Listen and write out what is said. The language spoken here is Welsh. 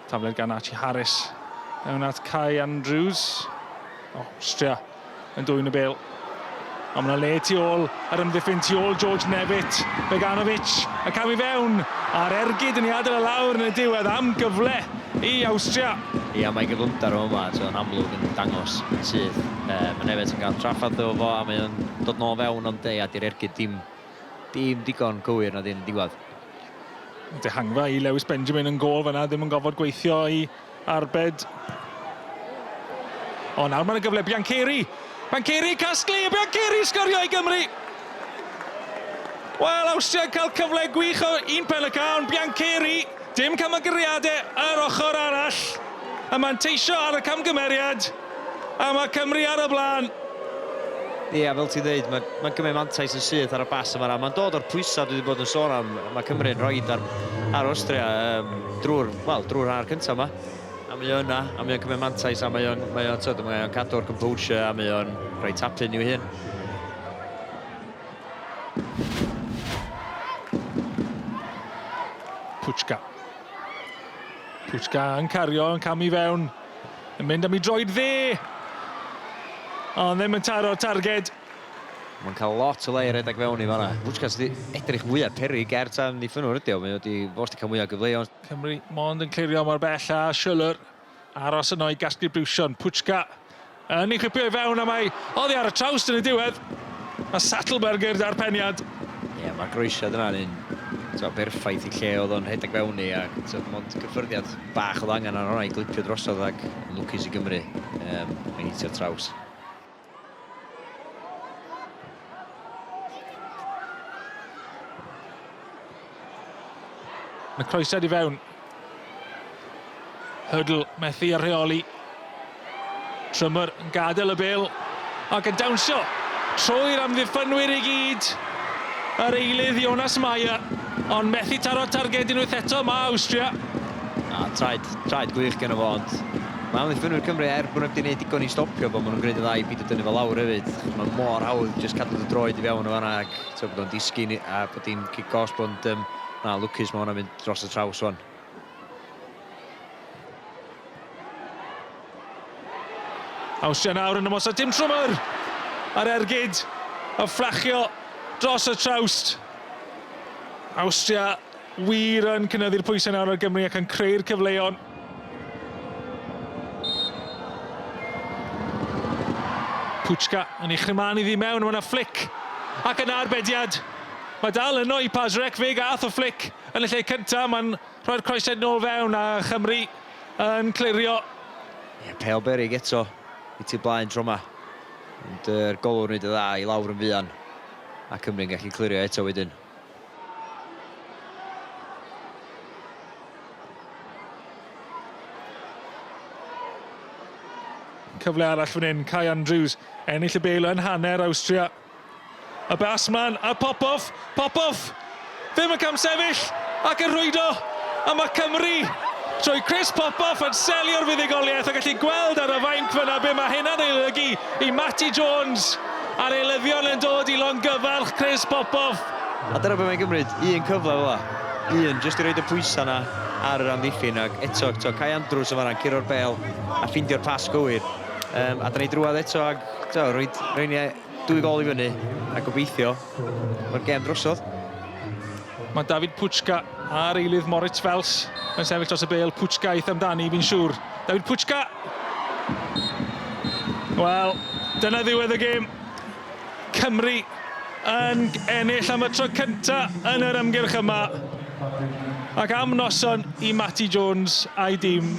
Tafliad gan Archie Harris. Mewn at Kai Andrews. O, Austria yn dwyn y bel. Ond mae yna le tu ôl yr ymddiffyn tu ôl George Nevitt. Beganovic y cam i fewn a'r ergyd yn ei adael e lawr yn y diwedd am gyfle i Awstria. Ia, mae gyflymder o yma, so yn amlwg yn dangos yn syth. Uh, mae Nevitt yn cael trafferth efo fo a mae o'n dod nôl fewn ond ia, di'r ergyd dim, dim digon cywir na dim diwedd. Dehangfa i Lewis Benjamin yn gôl fyna, ddim yn gofod gweithio i arbed. O, nawr mae'n gyfle Biancheri. Biancheri casglu, Biancheri sgorio i Gymru. Wel, Awstria yn cael cyfle gwych o un pen y cawn. Biancheri, dim camgymeriadau ar ochr arall. A manteisio ar y camgymeriad. A mae Cymru ar y blaen. Ia, fel ti'n dweud, mae'n ma cymryd mantais yn syth ar y bas yma. Mae'n dod o'r pwysau dwi wedi bod yn sôn am. Mae Cymru'n rhoi ar, ar Austria um, drwy'r well, drwy'r hanner cyntaf yma. A mae o yna, a mae o'n cymryd mantais, a mae o'n, mae o'n, tyd, mae o'n cadw'r composure, a mae o'n rhoi tapyn i'w hun. Pwtschka. Pwtschka yn cario, yn camu fewn. Yn mynd am ei droed dde. Ond ddim yn taro'r targed. Mae'n cael lot o le i redeg fewn i fanna. Pwtschka sydd wedi edrych mwyaf peryg er tan amddiffynnwr ydi o. Mae wedi fo sydd wedi cael mwyaf gyfleoedd. Cymru mond yn clirio mor bell a Schüller aros yno i gasglu briwsion. Pwtschka yn ei chwipio i fewn a mae oddi ar y trawst yn y diwedd. Mae Sattelberger da'r peniad. Ie, yeah, mae'r groesiad yna'n un so, berffaith i lle oedd o'n rhedeg fewn i a so, mond gyffyrddiad bach oedd angen ar hwnna i glipio drosodd ac yn lwcus i Gymru. Um, mae'n hitio'r traws. Mae croesiad i fewn. Hurdle methu a rheoli. Trymmer yn gadael y bel ac yn dawnsio trwy'r amddiffynwyr i gyd. Yr eilydd Jonas Meyer, ond methu taro targed unwaith eto mae Awstria. Na, traed, traed gwych gen fo, ond mae amddiffynwyr Cymru, er bod nhw wedi gwneud digon i stopio fo, maen nhw'n gwneud yn dda i beidio dynnu fo lawr hefyd. Mae'n mor hawdd jyst cadw dy droed i fewn o fanna ac so, bod o'n disgyn a bod hi'n cic gosb, ond um, na, lwcus mae hwnna'n mynd dros y traws wan. Awstria nawr yn ymosod dim trwmwr ar ergyd y fflachio dros y trawst. Awstria wir yn cynyddu'r pwysau nawr ar Gymru ac yn creu'r cyfleon. Pwtschka yn ei chryman iddi mewn, mae yna fflic ac yna arbediad. Mae dal yno i Pazurek, fe gath o fflic yn y lle cyntaf, mae'n rhoi'r croesiad nôl fewn a Chymru yn clirio. Ie, pel beryg eto i tu blaen tro yma. Ond yr golwr wneud y dda i lawr yn fuan. A Cymru'n gallu clirio eto wedyn. Cyfle arall fan hyn, Kai Andrews ennill y bêl yn hanner Awstria. Y bas mlan a Popov, Popov ddim yn camsefyll ac yn rhwydo a mae Cymru trwy Chris Popov yn selio'r fuddugoliaeth a gallu gweld ar y fainc fyna be mae hynna'n ei olygu i Matty Jones a'r eilyddion yn dod i longyfarch Chris Popov. A dyna be mae'n gymryd, un cyfle fel 'a. Un, jyst i roid y pwysau 'na ar yr amddiffyn ac eto, to, Kai Andrews yn fan'na yn curo'r bêl a ffeindio'r pas gywir. Um, a da ni drwadd eto ac to, roed, roed ni Dwy gol i fyny, a gobeithio mae'r gêm drosodd. Mae David Pwtschka a'r eilydd Moritz Fels yn sefyll dros y bêl. Pwtschka aeth amdani, fi'n siŵr. David Pwtschka! Wel, dyna ddiwedd y gêm. Cymru yn ennill am y tro cynta yn yr ymgyrch yma. Ac am noson i Matty Jones a'i dîm.